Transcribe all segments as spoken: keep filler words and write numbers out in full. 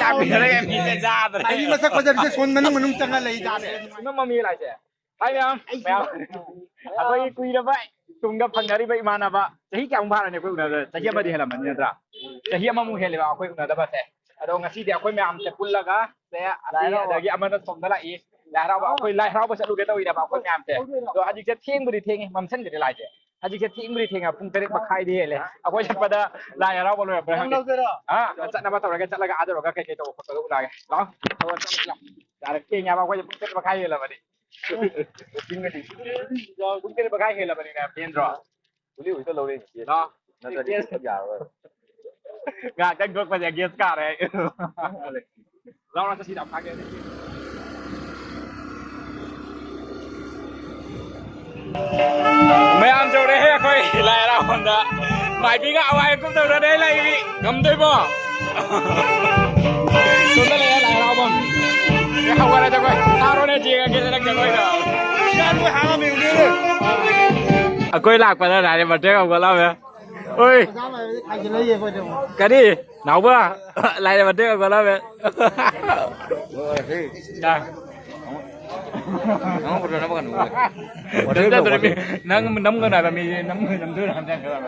ꯆꯥꯕꯤꯔꯒ ꯃꯤꯁꯦ ꯆꯥꯗ꯭ꯔꯦ꯫ ꯑꯩ ꯃꯁꯛ ꯐꯖꯕꯁꯦ ꯁꯣꯟ ꯃꯅꯨꯡ ꯃꯅꯨꯡ ꯆꯪꯉ ꯂꯩ ꯖꯥꯠꯅꯦ꯫ ꯏꯃꯝ ꯃꯝꯃꯤ ꯂꯥꯏꯁꯦ꯫ ꯍꯥꯏ ꯃꯌꯥꯝ, ꯃꯌꯥꯝ꯫ ꯑꯩꯈꯣꯏꯒꯤ ꯀꯨꯏꯔꯕ ꯇꯨꯡꯗ ꯐꯪꯅꯔꯤꯕ ꯏꯃꯥꯟꯅꯕ, ꯆꯍꯤ ꯀꯌꯥꯃꯨꯛ ꯐꯥꯔꯅꯤ ꯑꯩꯈꯣꯏ ꯎꯅꯗꯕ? ꯆꯍꯤ ꯑꯃꯗꯤ ꯍꯦꯜꯂꯝꯃꯅꯤ ꯅꯠꯇ꯭ꯔꯥ? ꯆꯍꯤ ꯑꯃꯃꯨꯛ ꯍꯦꯜꯂꯦꯕ ꯑꯩꯈꯣꯏ ꯎꯅꯗꯕꯁꯦ꯫ ꯑꯗꯣ ꯉꯁꯤꯗꯤ ꯑꯩꯈꯣꯏ ꯃꯌꯥꯝꯁꯦ ꯄꯨꯜꯂꯒ ꯁꯦ, ꯑꯁꯤ, ꯂꯥꯏ ꯍꯔꯥꯎꯕ꯫ ꯑꯗꯒꯤ ꯑꯃꯅ ꯁꯣꯝꯗ ꯂꯥꯛꯏ꯫ ꯂꯥꯏ ꯍꯔꯥꯎꯕ, ꯑꯩꯈꯣꯏ ꯂꯥꯏ ꯍꯔꯥꯎꯕ ꯆꯠꯂꯨꯒꯦ ꯇꯧꯔꯤꯅꯦꯕ ꯑꯩꯈꯣꯏ ꯃꯌꯥꯝꯁꯦ꯫ ꯑꯗꯣ ꯍꯧꯖꯤꯛꯁꯦ ꯊꯦꯡꯕꯨꯗꯤ ꯊꯦꯡꯉꯦ, ꯃꯝꯁꯤꯟꯈ꯭ꯔꯦ ꯂꯥꯏꯁꯦ꯫ ꯍꯧꯖꯤꯛꯁꯦ ꯊꯦꯡꯕꯨꯗꯤ ꯊꯦꯡꯉꯦ, ꯄꯨꯡ ꯇꯔꯦꯠ ꯃꯈꯥꯏꯗꯤ ꯍꯦꯜꯂꯦ꯫ ꯑꯩꯈꯣꯏ ꯆꯠꯄꯗ ꯂꯥꯏ ꯍꯔꯥꯎꯕ ꯂꯣꯏꯔꯛꯄ꯭ꯔꯥ ꯈꯪꯗꯦ꯫ ꯑꯥ, ꯆꯠꯅꯕ ꯇꯧꯔꯒ ꯆꯠꯂꯒ ꯑꯥꯗ ꯌꯧꯔꯒ ꯀꯩꯀꯩ ꯇꯧꯕ ꯈꯣꯠꯄꯗꯣ ꯎꯠꯂꯛꯑꯒꯦ꯫ ꯂꯥꯛꯑꯣ, ꯊꯕꯛ ꯆꯠꯂꯁꯤ ꯂꯥꯛꯑꯣ꯫ ꯌꯥꯔꯦ, ꯊꯦꯡꯉꯦ ꯍꯥꯏꯕ, ꯑꯩꯈꯣꯏꯁꯦ ꯄꯨꯡ ꯇꯔꯦꯠ ꯃꯈꯥꯏ ꯍꯦꯜꯂꯕꯅꯤ꯫ ꯄꯨꯡ ꯇꯔꯦꯠ ꯃꯈꯥꯏ ꯍꯦꯜꯂꯕꯅꯤꯅ ꯄꯦꯟꯗ꯭ꯔꯣ? ꯒꯨꯂꯤ ꯍꯧꯖꯤꯛꯇ ꯂꯧꯔꯦ꯫ ꯂꯥꯛꯑꯣ꯫ ꯅꯠꯇ꯭ꯔꯗꯤ ꯌꯥꯔꯔꯣꯏ꯫ ꯉꯥꯏꯍꯥꯛꯇꯪ ꯊꯣꯛꯄꯁꯦ ꯒꯦꯁ ꯀꯥꯔꯦ ꯑꯩ꯫ ꯂꯥꯎꯔ ꯆꯠꯁꯤ ꯌꯥꯝ ꯐꯥꯒꯦ꯫ ꯃꯌꯥꯝ ꯌꯧꯔꯦꯍꯦ ꯑꯩꯈꯣꯏ ꯂꯥꯏ ꯍꯔꯥꯎꯐꯝꯗ꯫ ꯃꯥꯏꯕꯤꯒ ꯑꯋꯥꯏ ꯑꯀꯨꯝ ꯇꯧꯔꯅꯦ ꯂꯩꯔꯤ꯫ ꯉꯝꯗꯣꯏꯕꯣ? ꯁꯣꯝꯗ ꯂꯩꯔꯦ ꯂꯥꯏ ꯍꯔꯥꯎꯐꯝ꯫ ꯑꯦ, ꯍꯧꯒꯠꯂꯦ ꯑꯩꯈꯣꯏ꯫ ꯊꯥꯔꯣꯅꯦ ꯌꯦꯡꯉꯒꯦ ꯅꯪ ꯀꯩꯅꯣꯗ꯫ ꯑꯩꯈꯣꯏ ꯂꯥꯛꯄꯗ ꯂꯥꯏꯔꯦ ꯃꯇꯦꯛ ꯍꯧꯒꯠꯂꯝꯃꯦ꯫ ꯍꯣꯏ꯫ ꯀꯔꯤ? ꯅꯥꯎꯕ? ꯂꯥꯏꯔꯦ ꯃꯇꯦꯛ ꯍꯧꯒꯠꯂꯝꯃꯦ꯫ ꯅꯪ ꯅꯝꯒꯅꯨ ꯍꯥꯏꯕ ꯃꯤ, ꯅꯝ-, ꯅꯝꯗꯣꯏꯔꯣ ꯍꯟꯖꯥꯡ ꯈꯔ?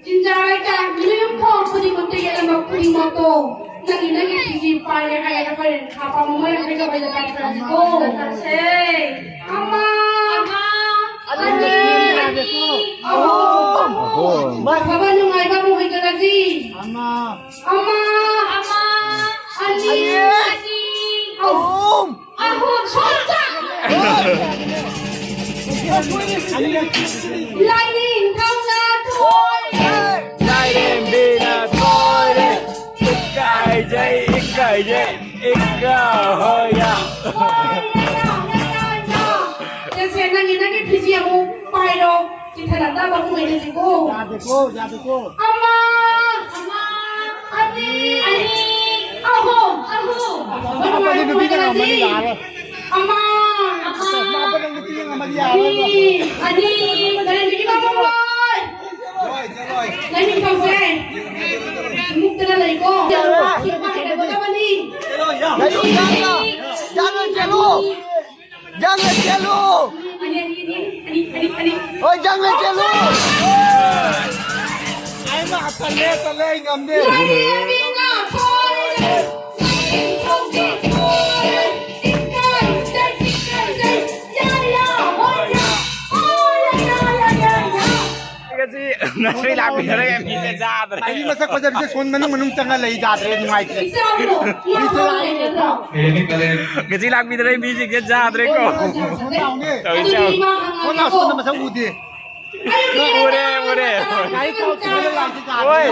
ꯆꯤꯟꯖꯥꯛ ꯂꯩꯇꯥ ꯃꯤꯑꯣꯏ ꯈꯨꯗꯤꯡꯃꯛꯇ ꯌꯦꯠꯂꯝꯕ ꯈꯨꯗꯤꯡꯃꯛꯇꯣ ꯅꯪꯒꯤ ꯅꯪꯒꯤ ꯐꯤꯖꯤ ꯄꯥꯏꯔꯦ ꯍꯥꯏꯔꯒ ꯑꯩꯈꯣꯏ ꯍꯥꯞꯄ ꯃꯃꯜ ꯍꯥꯏꯒꯕꯩꯗ ꯀꯠꯈ꯭ꯔꯁꯤꯀꯣ꯫ ꯀꯠꯈ꯭ꯔꯁꯦ꯫ ꯑꯃ, ꯑꯅꯤ, ꯑꯅꯤ, ꯑꯍꯨꯝ꯫ ꯑꯍꯨꯝ꯫ ꯑꯐꯕ ꯅꯨꯡꯉꯥꯏꯕ ꯑꯃꯨꯛ ꯍꯩꯖꯔꯁꯤ꯫ ꯑꯃ, ꯑꯃ, ꯑꯅꯤ, ꯑꯅꯤ, ꯑꯍꯨꯝ꯫ ꯑꯍꯨꯝ꯫ ꯑꯍꯨꯝ ꯁꯣꯝꯗ꯫ ꯂꯥꯏꯅꯤꯡꯊꯧꯅ ꯊꯣꯏꯔꯦ꯫ ꯂꯥꯏꯔꯦꯝꯕꯤꯅ ꯊꯣꯏꯔꯦ꯫ ꯏꯀꯥꯏꯖꯩ, ꯏꯀꯥꯏꯖꯩ, ꯏꯀꯥ ꯍꯣꯌꯥ꯫ ꯍꯣꯌꯥ, ꯍꯣꯌꯥ, ꯍꯣꯌꯥ꯫ ꯁꯦ, ꯁꯦ, ꯅꯪꯒꯤ, ꯅꯪꯒꯤ ꯐꯤꯖꯤ ꯑꯃꯨꯛ ꯄꯥꯏꯔꯣ꯫ ꯆꯤꯡꯊꯔꯛꯅꯕ ꯑꯃꯨꯛ ꯑꯣꯏꯅꯁꯤꯀꯣ꯫ ꯌꯥꯗꯦꯀꯣ, ꯌꯥꯗꯦꯀꯣ꯫ ꯑꯃ, ꯑꯃ, ꯑꯅꯤ, ꯑꯍꯨꯝ, ꯑꯍꯨꯝ꯫ ꯑꯃꯗꯤ ꯅꯨꯄꯤꯅ ꯉꯝꯃꯅꯤ, ꯌꯥꯔꯣꯏ꯫ ꯑꯃ, ꯑꯃ, ꯃꯥ ꯅꯨꯄꯤꯅ ꯉꯝꯃꯗꯤ ꯌꯥꯔꯣꯏꯕ꯫ ꯑꯅꯤ, ꯑꯅꯤ, ꯂꯥꯏꯔꯦꯝꯕꯤꯒꯤ ꯃꯃꯥ ꯍꯣꯏ꯫ ꯂꯥꯏꯅꯤꯡꯊꯧꯁꯦ ꯃꯨꯛꯇꯅ ꯂꯩꯀꯣ꯫ ꯌꯥꯔꯣꯏ꯫ ꯌꯥꯔꯣꯏ, ꯌꯥꯔꯣꯏ, ꯆꯦꯜꯂꯨ꯫ ꯖꯪꯅ ꯆꯦꯜꯂꯨ! ꯍꯣꯏ, ꯖꯪꯅ ꯆꯦꯜꯂꯨ! ꯑꯩ ꯃꯥ ꯇꯜꯂꯦ, ꯇꯜꯂꯦ, ꯑꯩ ꯉꯝꯗꯦ꯫ ꯉꯁꯤ, ꯉꯁꯤ ꯂꯥꯛꯄꯤꯔꯒ ꯃꯤꯁꯦ ꯆꯥꯗ꯭ꯔꯦ꯫ ꯑꯩ ꯃꯁꯛ ꯐꯖꯕꯁꯦ ꯁꯣꯟ ꯃꯅꯨꯡ ꯃꯅꯨꯡ ꯆꯪꯉ ꯂꯩ ꯌꯥꯗ꯭ꯔꯦ, ꯅꯨꯡꯉꯥꯏꯇ꯭ꯔꯦ꯫ ꯉꯁꯤ ꯂꯥꯛꯄꯤꯗ꯭ꯔꯦ ꯃꯤꯁꯤꯡꯁꯦ ꯆꯥꯗ꯭ꯔꯦꯀꯣ꯫ ꯁꯣꯟ ꯂꯥꯎꯅꯦ꯫ ꯇꯧꯏ, ꯇꯧꯏ꯫ ꯁꯣꯟ ꯂꯥꯎ, ꯁꯣꯟꯗ ꯃꯁꯛ ꯎꯗꯦ꯫ ꯎꯔꯦ, ꯎꯔꯦ꯫ ꯒꯥꯔꯤ ꯊꯥꯎ ꯆꯤꯡꯉꯒ ꯂꯥꯛꯇꯦ ꯀꯥ꯫ ꯍꯣꯏ꯫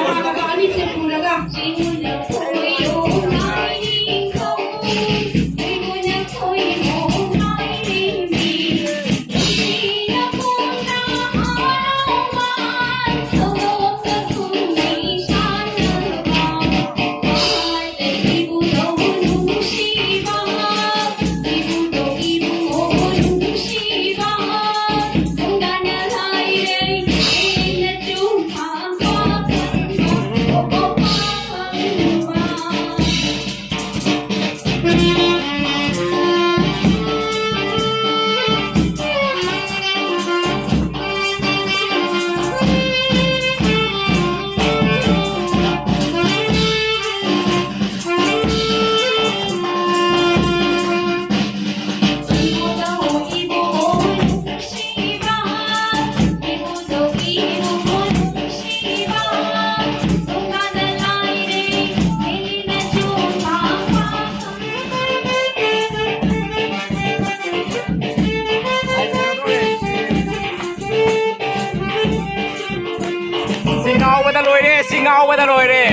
ꯁꯤ ꯉꯥꯎꯕꯗ ꯂꯣꯏꯔꯦ, ꯁꯤ ꯉꯥꯎꯕꯗ ꯂꯣꯏꯔꯦ꯫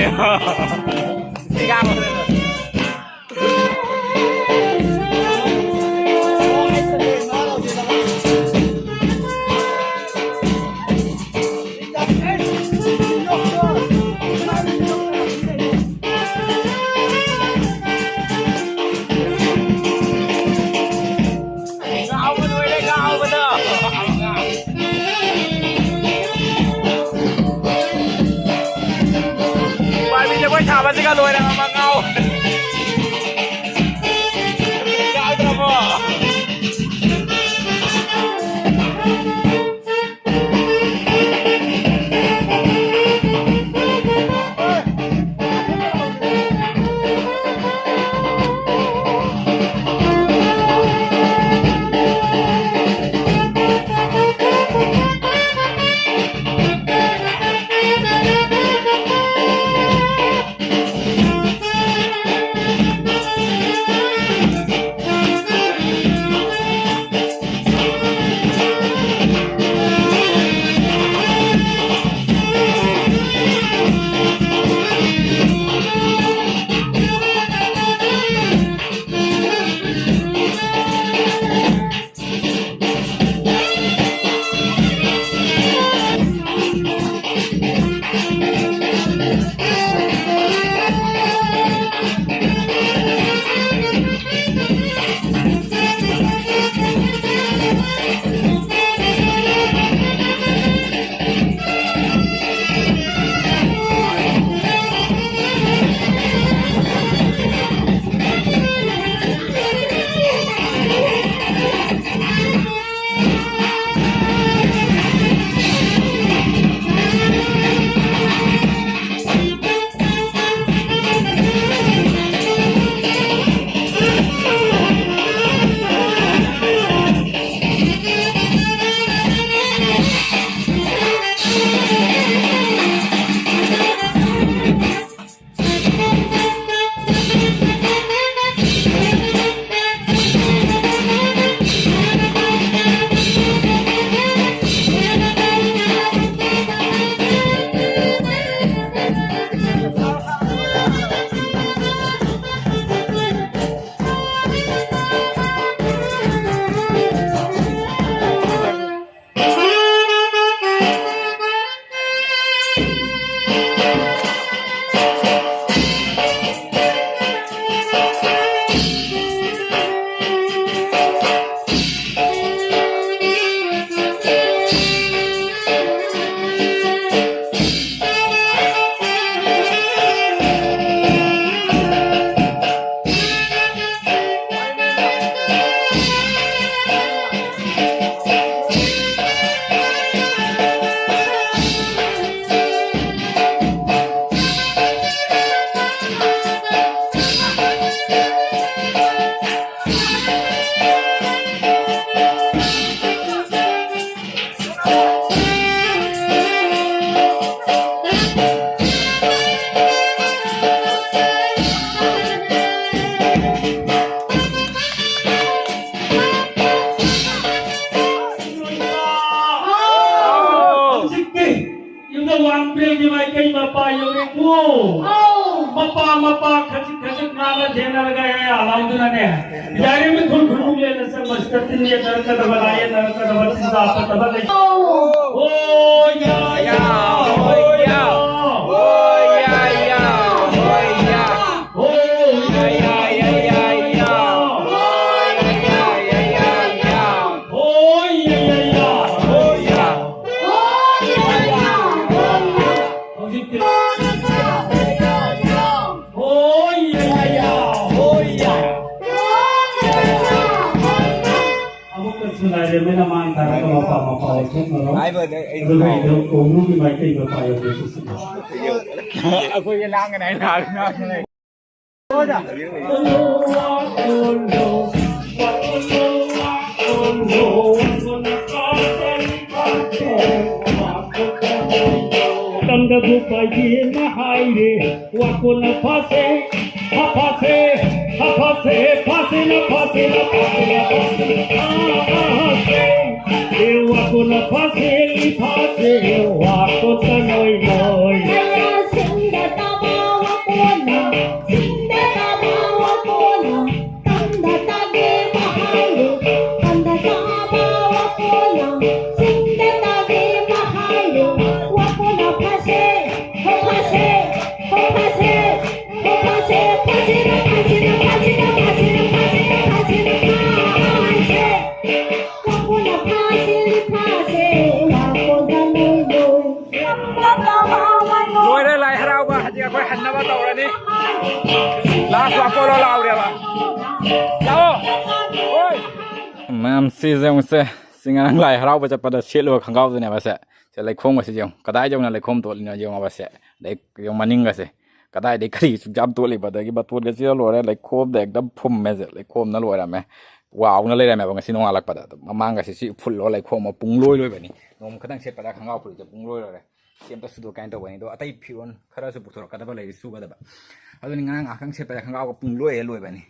ꯁꯤ ꯉꯥꯎꯕꯗ ꯂꯣꯏꯔꯦ꯫ ꯌꯥꯎꯗ꯭ꯔꯕꯣ? ꯊꯦꯡꯅꯔꯒ ꯍꯦꯛ ꯍꯔꯥꯎꯗꯨꯅꯅꯦ, ꯌꯥꯔꯤꯕ ꯃꯈꯩ ꯈꯨꯔꯨꯝ ꯂꯦꯟꯅ ꯆꯪꯕꯁꯤꯗ ꯇꯤꯟ ꯌꯦꯠ ꯅꯔꯛꯀꯗꯕ, ꯂꯥꯏ ꯌꯦꯠ ꯅꯔꯛꯀꯗꯕ, ꯆꯤꯟꯖꯥꯛ ꯐꯠꯇꯕ ꯂꯩ꯫ ꯑꯣ, ꯌꯥ, ꯌꯥ, ꯑꯣ, ꯌꯥ, ꯑꯣ, ꯌꯥ, ꯌꯥ, ꯑꯣ, ꯌꯥ, ꯑꯣ, ꯌꯥ, ꯌꯥ, ꯌꯥ, ꯌꯥ, ꯌꯥ, ꯑꯣ, ꯌꯥ, ꯌꯥ, ꯌꯥ, ꯌꯥ, ꯌꯥ, ꯑꯣ, ꯌꯥ, ꯌꯥ, ꯌꯥ, ꯑꯣ, ꯌꯥ꯫ ꯍꯧꯖꯤꯛꯇꯤ꯫ ꯍꯣꯏ, ꯌꯥ, ꯌꯥ, ꯍꯣꯏ, ꯌꯥ꯫ ꯑꯃꯨꯛꯀꯁꯨ ꯂꯥꯏꯔꯦꯝꯕꯤ ꯅꯃꯥꯡ ꯊꯥꯔꯒ ꯃꯄꯥ ꯃꯄꯥ ꯑꯣꯟꯊꯣꯛꯅꯔꯣ꯫ ꯍꯥꯏꯕꯗ ꯑꯩ ꯑꯗꯨꯒ ꯑꯩꯗꯣ ꯀꯣꯡꯅꯨꯡꯒꯤ ꯃꯥꯏꯀꯩ ꯃꯄꯥ ꯌꯧꯗ꯭ꯔꯁꯨ ꯁꯤꯠꯂꯣ꯫ ꯑꯩꯈꯣꯏꯒꯤ ꯂꯥꯡꯒꯅꯤ ꯍꯥꯏꯅ ꯂꯥꯡꯒꯅꯤ꯫ ꯇꯝꯗ ꯊꯣꯛꯄ ꯌꯦꯟꯅ ꯍꯥꯏꯔꯦ, ꯋꯥꯀꯣꯟꯅ ꯐꯥꯁꯦ, ꯐꯥ ꯐꯥꯁꯦ, ꯐꯥ ꯐꯥꯁꯦ, ꯐꯥꯁꯦꯅ ꯐꯥꯁꯦꯅ ꯐꯥꯁꯦꯅ ꯐꯥꯁꯦ, ꯐꯥꯁꯦ꯫ ꯑꯦ ꯋꯥꯀꯣꯟꯅ ꯐꯥꯁꯦ, ꯐꯥꯁꯦ, ꯋꯥꯀꯣꯟꯅ ꯅꯣꯏ ꯅꯣꯏ꯫ ꯁꯤꯡꯗ ꯇꯥꯕ ꯋꯥꯀꯣꯟꯅ, ꯁꯤꯡꯗ ꯇꯥꯕ ꯋꯥꯀꯣꯟꯅ꯫ ꯀꯟꯗ ꯇꯥꯒꯦ ꯃꯍꯥꯏꯂꯨ, ꯀꯟꯗ ꯇꯥꯕ ꯋꯥꯄꯣꯂꯥ, ꯁꯤꯡꯗ ꯇꯥꯒꯦ ꯃꯍꯥꯏꯂꯨ, ꯋꯥꯄꯣꯂꯥ ꯐꯥꯁꯦ, ꯍꯣ ꯐꯥꯁꯦ, ꯍꯣ ꯐꯥꯁꯦ, ꯍꯣ ꯐꯥꯁꯦ, ꯐꯥꯁꯦ, ꯐꯥꯁꯦ, ꯐꯥꯁꯦ꯫ ꯋꯥꯄꯣꯂꯥ ꯐꯥꯁꯦ, ꯐꯥꯁꯦ, ꯋꯥꯄꯣꯂꯥ ꯂꯣꯏ ꯂꯣꯏ꯫ ꯂꯣꯏꯔꯦ ꯂꯥꯏ ꯍꯔꯥꯎꯕ꯫ ꯍꯧꯖꯤꯛ ꯑꯩꯈꯣꯏ ꯍꯟꯅꯕ ꯇꯧꯔꯅꯤ꯫ ꯂꯥꯁ ꯋꯥꯄꯣꯂꯣ ꯂꯥꯎꯔꯦꯕ꯫ ꯂꯥꯛꯑꯣ꯫ ꯍꯣꯏ꯫ ꯃꯌꯥꯝ ꯁꯤꯁꯦ ꯌꯦꯡꯉꯨꯁꯦ꯫ ꯁꯤ ꯉꯔꯥꯡ ꯂꯥꯏ ꯍꯔꯥꯎꯕ ꯆꯠꯄꯗ ꯁꯦꯠꯂꯨꯕ ꯈꯣꯡꯒ꯭ꯔꯥꯎꯗꯨꯅꯦꯕ ꯁꯦ꯫ ꯁꯦ ꯂꯩꯈꯣꯝꯒꯁꯦ ꯌꯦꯡꯉꯨ꯫ ꯀꯗꯥꯏ ꯌꯧꯅ ꯂꯩꯈꯣꯝ ꯇꯣꯠꯂꯤꯅꯣ ꯌꯦꯡꯉꯣꯕ ꯁꯦ꯫ ꯂꯩ-, ꯌꯦꯡꯉꯨ ꯃꯅꯤꯡꯒꯁꯦ꯫ ꯀꯗꯥꯏꯗꯒꯤ ꯀꯔꯤ ꯁꯨꯛꯌꯥꯝ ꯇꯣꯠꯂꯤꯕ? ꯑꯗꯒꯤ ꯃꯇꯣꯟꯒꯁꯤꯗ ꯂꯣꯏꯔꯦ꯫ ꯂꯩꯈꯣꯝꯗ ꯍꯦꯛꯇ ꯐꯨꯝꯃꯦ ꯁꯦ꯫ ꯂꯩꯈꯣꯝꯅ ꯂꯣꯏꯔꯝꯃꯦ꯫ ꯋꯥꯎꯅ ꯂꯩꯔꯝꯃꯦꯕ ꯉꯁꯤ ꯅꯣꯡꯉꯥꯜꯂꯛꯄꯗ꯫ ꯑꯗꯨꯝ ꯃꯃꯥꯡꯒꯁꯦ ꯁꯤ ꯐꯨꯜꯂꯣ ꯂꯩꯈꯣꯝ ꯑꯃ ꯄꯨꯡ ꯂꯣꯏ ꯂꯣꯏꯕꯅꯤ꯫ ꯅꯣꯡꯃ ꯈꯛꯇꯪ ꯁꯦꯠꯄꯗ ꯈꯣꯡꯒ꯭ꯔꯥꯎ ꯐꯨꯔꯤꯠꯁꯦ ꯄꯨꯡ ꯂꯣꯏ ꯂꯣꯏꯔꯦ꯫ ꯁꯤ ꯑꯝꯇ ꯁꯨꯗꯣꯛꯀꯦ ꯍꯥꯏꯅ ꯇꯧꯕꯅꯤ꯫ ꯑꯗꯣ ꯑꯇꯩ ꯐꯤꯔꯣꯜ ꯈꯔꯁꯨ ꯄꯨꯊꯣꯔꯛꯀꯗꯕ ꯂꯩꯔꯤ ꯁꯨꯒꯗꯕ꯫ ꯑꯗꯨꯅꯤ ꯉꯔꯥꯡ ꯉꯥꯏꯍꯥꯛꯇꯪ ꯁꯦꯠꯄꯗ ꯈꯣꯡꯒ꯭ꯔꯥꯎꯒ ꯄꯨꯡ ꯂꯣꯏꯔꯦ ꯂꯣꯏꯕꯅꯤ꯫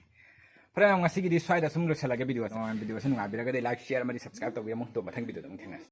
ꯐꯔꯦ, ꯉꯁꯤꯒꯤꯗꯤ ꯁ꯭ꯋꯥꯏꯗ ꯁꯨꯝ ꯂꯣꯏꯁꯤꯜꯂꯒꯦ ꯚꯤꯗꯤꯑꯣꯁꯦ꯫ ꯚꯤꯗꯤꯑꯣꯁꯦ ꯅꯨꯡꯉꯥꯏꯕꯤꯔꯒꯗꯤ ꯂꯥꯏꯛ, ꯁꯤꯌꯔ ꯑꯃꯗꯤ ꯁꯕꯁꯀ꯭ꯔꯥꯏꯕ ꯇꯧꯕꯤꯔꯝꯃꯨ꯫ ꯑꯗꯣ ꯃꯊꯪ ꯚꯤꯗꯤꯑꯣꯗ ꯑꯃꯨꯛ ꯊꯦꯡꯅꯔꯁꯤ꯫